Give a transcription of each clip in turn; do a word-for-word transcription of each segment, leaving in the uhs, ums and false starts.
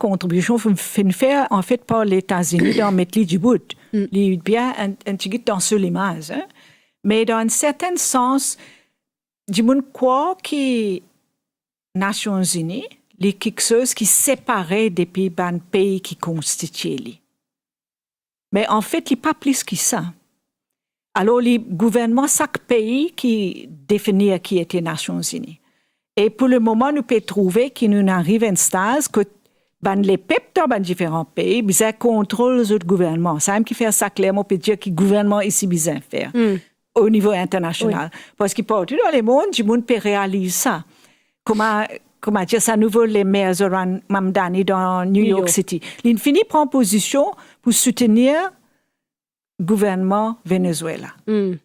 kontribision finn, finn fer, anfet, par Letazini dan met li dibout. Mm. Li bien enn, enn tigit dan so limaz, hein. Me dan enn sertenn sans, dimoun krwar ki Nasion Zini, li kiksoz ki separe depi bann pei ki konstitie li. Me anfet, li pa plis ki sa. Alor, li gouvernman sak pei ki definir ki ete Nasion Zini. E pou lemoman, nou pe trouve ki nou ariv enn staz kot bann lepep dan bann diferan pei bizin kontrol zot gouvernman. Samem ki fer sa kler, mo pe dir ki gouvernman isi bizin fer. Hmm. O nivo internasional. Wi. Parski partou dan lemond, dimoun pe realiz sa. Kouma, kouma dir, sa nouvo lemer Zohran Mamdani dan New York City. Li fini pran pozision pou soutenir gouvernman Venezuela. Hmm.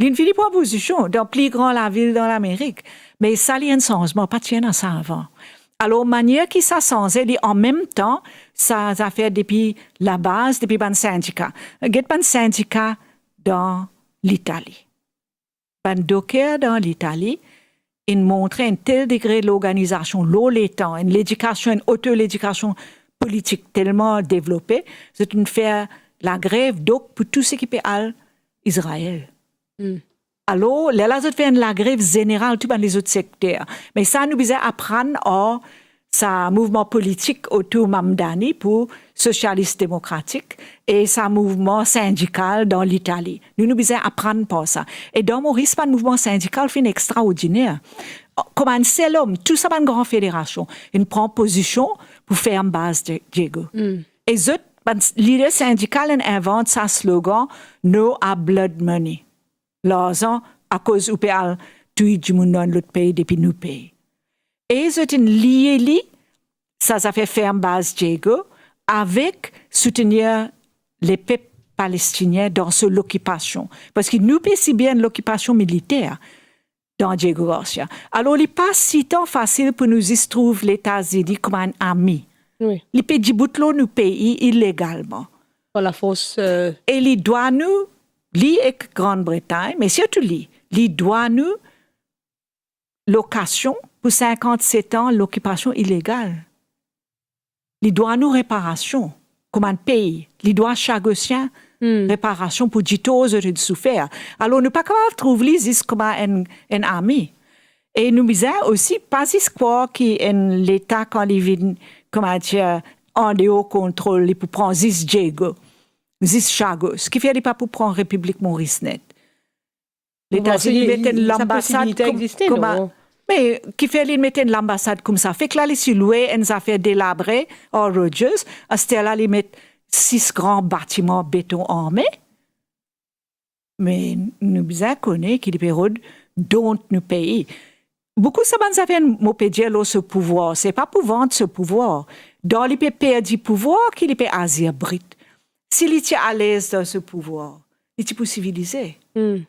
Li fini pran pozision dan pli gran lavil dan Lamerik. Me sa, li enn sanzman, pa ti ena sa avan. Alor, manier ki sa sanze, li anmemtan, sa zafer depi labaz, depi bann sindika. Get bann sindika dan Litali. Bann doker dan Litali inn montre enn tel degre lorganizasion lor letan, enn ledikasion, enn otoledikasion politik telman devlope, zot inn fer lagrev dok pou tou seki pe al Izrael. Hmm. Alor, lerla zot fer enn lagrev zeneral tou bann lezot sekter. Me sa nou bizin aprann ar sa mouvman politik otour Mamdani pou Sosialis Demokratik e sa mouvman sindikal dan Litali. Nou, nou bizin aprann par sa. E dan Moris, bann mouvman sindikal finn extraordiner. Kouma enn sel om, tou sa bann gran federasion inn pran pozision pou ferm baz Die-, Diego. Hmm. E zot, bann lider sindikal inn invant sa slogan, "No a blood money." Larzan, akoz ou pe al touy dimoun dan lot pei depi nou pei. E zot inn lie li, sa zafer ferm baz Diego, avek soutenir lepep palestinien dan so lokipasion. Parski nou pe sibir enn lokipasion militer dan Diego Garcia. Alor, li pa sitan fasil pou nou zis trouv Letazini kouma enn ami. Wi. Li pe dibout lor nou pei ilegalman. Par lafors, euh, e li dwa nou, li ek Grann Bretagn, me sirtou li, li dwa nou lokasion pou sinkant-set an lokipasion ilegal. Li dwa nou reparasion, kouma enn pei. Li dwa Chagosien, hmm, reparasion pou ditor zot inn soufer. Alor, nou pa kapav trouv li zis kouma enn, enn ami. E nou bizin osi pa zis krwar ki enn Leta, kan li vinn, kouma dir, andeor kontrol, li pou pran zis Diego, zis Chagos. Kifer li pa pou pran Repiblik Moris net? Letazini met enn lanbasad kouma, me kifer li met enn lanbasad koumsa? Fek la, li ti lwe enn zafer delabre ar Rogers, aster la, li met sis gran batiman beton arme. Me nou bizin kone ki li pe rod don't nou pei. Boukou sa bann zafer mo pe dir lor so pouvwar, se pa pou vant so pouvwar. Dan li pe perdi pouvwar ki li pe azir brit. Si li ti alez dan so pouvwar, li ti pou sivilize. Hmm.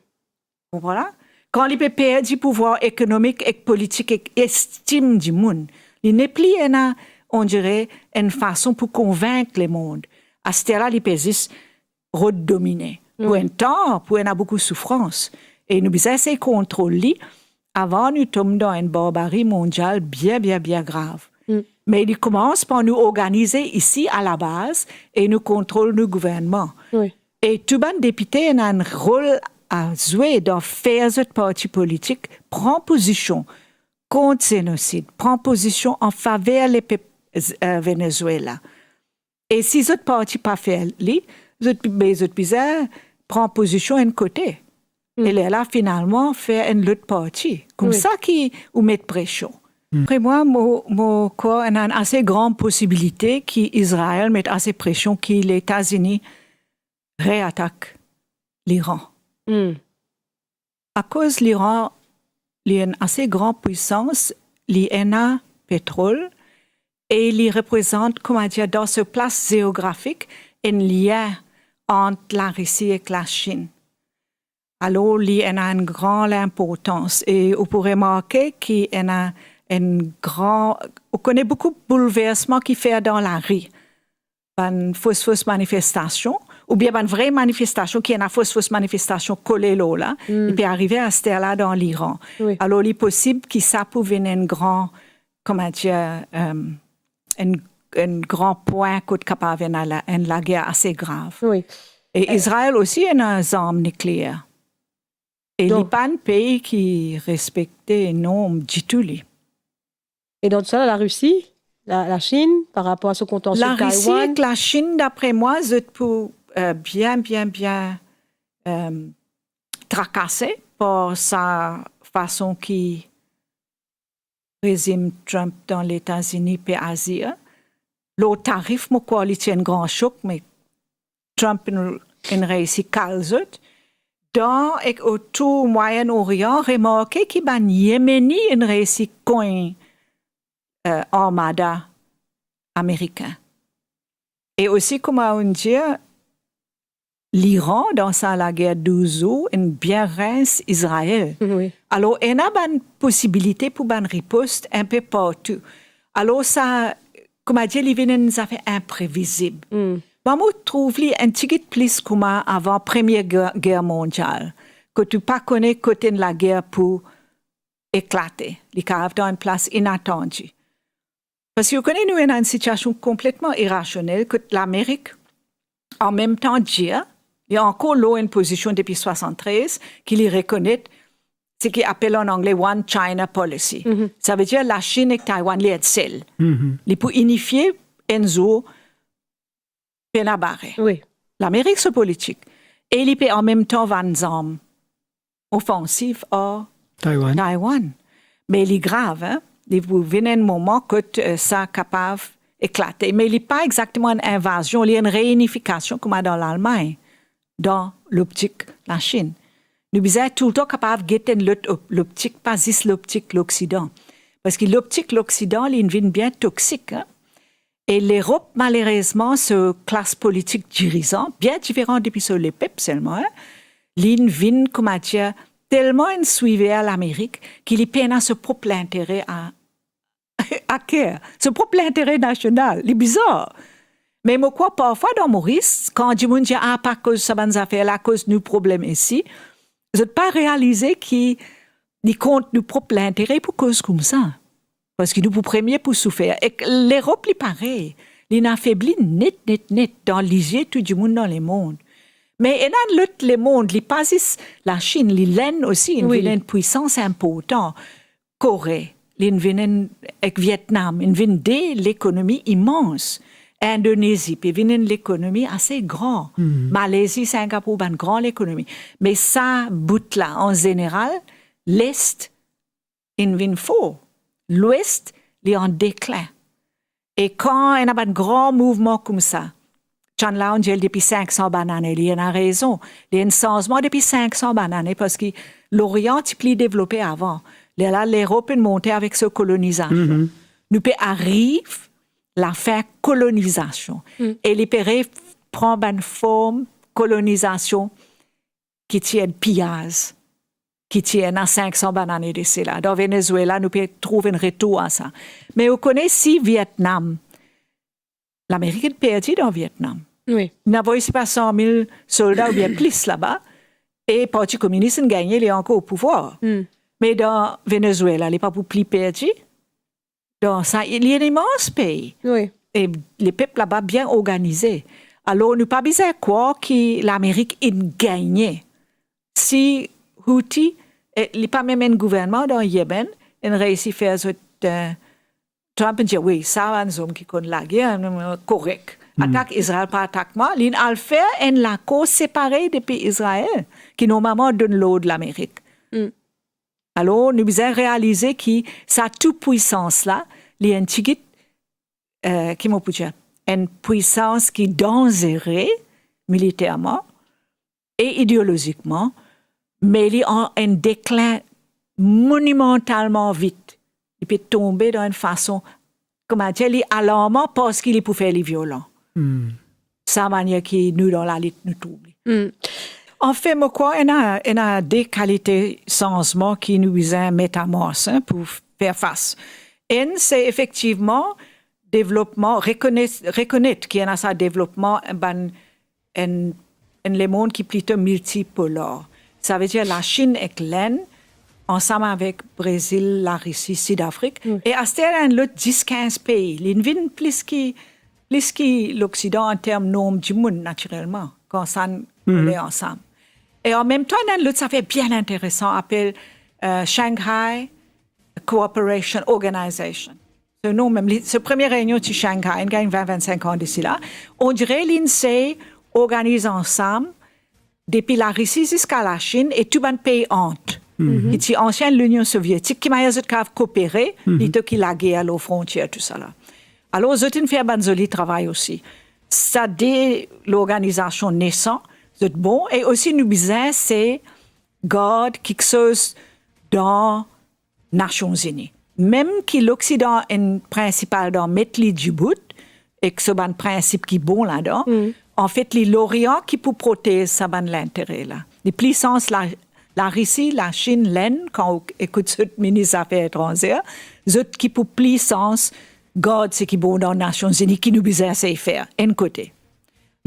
Konpran la? Kan li pe perdi pouvwar ekonomik ek politik ek estim dimoun, li nepli ena, on dirait, enn fason pou konvink lemond. Aster la, li pe zis rod domine. Pou enn tan, pou ena boukou soufrans. E nou bizin sey kontrol li avan nou tom dan enn barbari mondial bien, bien, bien grav. Mm. Me li koumans par nou organize isi alabaz e nou kontrol nou gouvernman. Wi. E tou bann depite ena enn rol a zwe dan fer zot parti politik pran pozision kont zenosid, pran pozision an faver lepep, eh, Venezuela. E si zot parti pa fer li, zot, be, zot bizin pran pozision enn kote. Mm. E lerla, finalman, fer enn lot parti. Koumsa ki ou met presion. Mm. Dapre mwa, mo, mo krwar ena enn ase gran posibilite ki Izrael met ase presion ki Letazini reatak Liran. Mm. Akoz Liran, li enn ase gran pwisans, li ena petrol e li reprezant, kouma dir, dan so plas zeografik, enn lien ant Larisi ek Lasinn. Alor, li ena enn gran linportans e ou pou remarke ki ena enn gran, ou kone boukou boulversman ki fer dan lari. Bann fos, fos manifestasion, oubien bann vre manifestasion ki ena fos, fos manifestasion kole lor la, mm, li pe arive aster la dan Liran. Wi. Alor, li posib ki sa pou vinn enn gran, kouma dir, eh, enn enn gran pwin kot kapav ena la, enn lager ase grav. Wi. E Izrael osi ena zarm nikleer. E li pa enn pei ki respekte norm ditou, li. E dan sa, Larisi, la, Lachinn, par rapor a so kontansion Larisi Taiwan? Ek Lachinn, dapre mwa, zot pou, eh, bien, bien, bien, eh, trakase par sa fason ki rezim Trump dan Letazini pe azir. Lor tarif, mo krwar li ti enn gran sok, me Trump inn, inn reisi kal zot. Dan ek otour Mwayen Orian, remarke ki bann Yemeni inn reisi kogn, eh, armada amerikin. E osi, kouma ou'nn dir, Liran, dan sa lager douz zour, inn bien rens Izrael. Wi. Alor, ena bann posibilite pou bann ripost enpe partou. Alor, sa, koumadir, li vinn enn zafer inprevizib. Mwa, mo trouv li enn tigit plis kouma avan Premie Ger, Ger Mondial, kot ou pa kone kot enn lager pou eklate. Li kapav dan enn plas inatandi. Parski ou kone, nou ena enn sitiasion konpletman irasionel, kot Lamerik, an mem tan, dir, li ankor lor enn pozision depi swasann-trez, ki li rekonet seki apel an angle One China Policy. Savedir Lachinn ek Taiwan, li enn sel. Li pou inifie enn zour, pena bare. Wi. Lamerik so politik. E li pe an mem tan vann zarm ofansiv ar Taiwan. Taiwan. Me li grav, hein? Li pou vinn enn moman kot, eh, sa kapav eklate. Me li pa exakteman enn invazion, li enn reinifikasion kouma dan Lalmagn, dan loptik Lachinn. Nou bizin toultan kapav get enn lot op-, loptik, pa zis loptik Loksidan. Parski loptik Loksidan, li vinn bien toksik, hein? E Lerop, malerezman, so klas politik dirizan, bien diferan depi so lepep selman, hein, li vinn, koumadir, telman enn swiver Lamerik ki li pena so prop lintere a, a ker, so prop lintere nasional. Li bizar. Me mo krwar parfwa dan Moris, kan dimoun dir, "Ah, pa koz sa bann zafer la, akoz nou problem isi," zot pa realize ki li kont nou prop lintere pou koz koumsa. Parski nou pou premie pou soufer. Ek Lerop li parey. Li inn afebli net, net, net dan lizie tou dimoun dan lemond. Me ena enn lot lemond, li pa zis Lachinn, li Lenn osi, inn, wi, vinn enn pwisans inportan. Kore, li inn vinn enn, ek Vietnam, inn vinn de lekonomi imans. Indonezi pe vinn enn lekonomi ase gran. Hmm. Malezi, Singapour, bann gran lekonomi. Me sa bout la, an zeneral, Lest inn vinn for. Lwes, li an deklin. E kan ena bann gran mouvman koumsa, Chan Lao inn dir li depi sink san bann ane, li ena rezon. Li enn sanzman depi sink san bann ane, parski Lorian ti pli devlope avan. Lerla Lerop inn monte avek so kolonizasion. Mhm. Nou pe ariv lafin kolonizasion. Mm. E li pe repran bann form kolonizasion ki ti enn piyaz, ki ti ena sink san bann ane de sela. Dan Venezuela, nou pe trouv enn retour a sa. Me ou kone, si Vietnam, Lamerik inn perdi dan Vietnam. Wi. Inn avoy, se pa san mil solda oubien plis laba, e Parti Kominis inn gagne, li ankor o pouvwar. Hmm. Me dan Venezuela, li pa pou pli perdi. Dan sa, li enn imans pei. Wi. E lepep laba bien organize. Alor, nou pa bizin krwar ki Lamerik inn gagne. Si Houthi, eh, li pa mem enn gouvernman dan Yemen, inn reisi fer zot, eh, Trump inn dir, "Wi, sa bann zom ki konn lager, eh, korek. Hmm. Atak Izrael, pa atak mwa." Li inn al fer enn lakor separe depi Izrael, ki normalman donn lord Lamerik. Hmm. Alor, nou bizin realize ki sa tou pwisans la, li enn tigit, eh, ki mo pou dir, enn pwisans ki danzere militerman e ideolozikman, me li an enn deklin monimantalman vit. Li pe tonbe dan enn fason, koumadir, li alarman parski li pou fer li violan. Hmm. Sa manier ki nou dan lalit nou trouv li. Hmm. Anfin, mo krwar ena, ena de kalite sanzman ki nou bizin met amars, hein, pou fer fas. Enn, se efektivman devlopman, rekonet, rekonet ki ena sa devlopman bann, enn, enn lemond ki plito miltipolar. Savedir Lachinn ek Lenn ansam avek Brezil, Larisi, Sidafrik. Wi. E aster ena enn lot dis kinz pei. Li vinn plis ki, plis ki Loksidan an term nonb dimoun, natirelman, kan sa nou le ansam. E an mem tan, ena enn lot zafer bien interesan, apel, eh, Shanghai Cooperation Organization. So, nou mem, li, so premie reynion ti Shanghai, inn gagn vin, vinn-sink an de sela. On dire li inn sey organiz ansam, depi Larisi ziska Lasinn e tou bann pei ant, ki ti ansien Linion Sovietik, ki manier zot kapav koopere, plito ki lager lor frontier, tousala. Alor, zot inn fer bann zoli travay osi. Sa de lorganizasion nesan, zot bon, e osi nou bizin se gard kiksoz dan Nasion Zini. Mem ki Loksidan enn prinsipal dan met li dibout, ek so bann prinsip ki bon ladan, anfet, li Lorian ki pou protez sa bann lintere la. Li plisans la, Larisi, Lasinn, Lenn, kan ou ekout zot minis zafer etranzer, zot ki pou plisans gard seki bon dan Nasion Zini ki nou bizin sey fer, enn kote.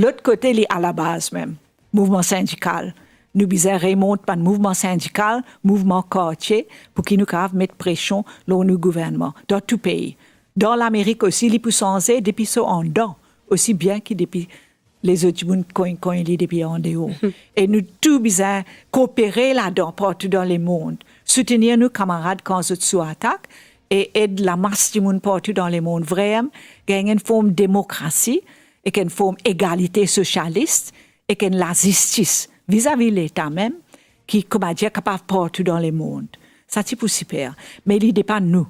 Lot kote, li alabaz mem, mouvman sindikal. Nou bizin remont bann mouvman sindikal, mouvman kartie, pou ki nou kapav met presion lor nou gouvernman, dan tou pei. Dan Lamerik osi, li pou sanze depi so andan, osi bien ki depi lezot dimoun kogn, kogn li depi andeor. E nou tou bizin koopere ladan, partou dan lemond. Soutenir nou kamarad kan zot sou atak, e ed lamas dimoun partou dan lemond vremem gagn enn form demokrasi, ek enn form egalite sosialis, ek enn lazistis vizavi Leta mem, ki, koumadir, kapav partou dan lemond. Sa ti pou siper. Me li depann nou.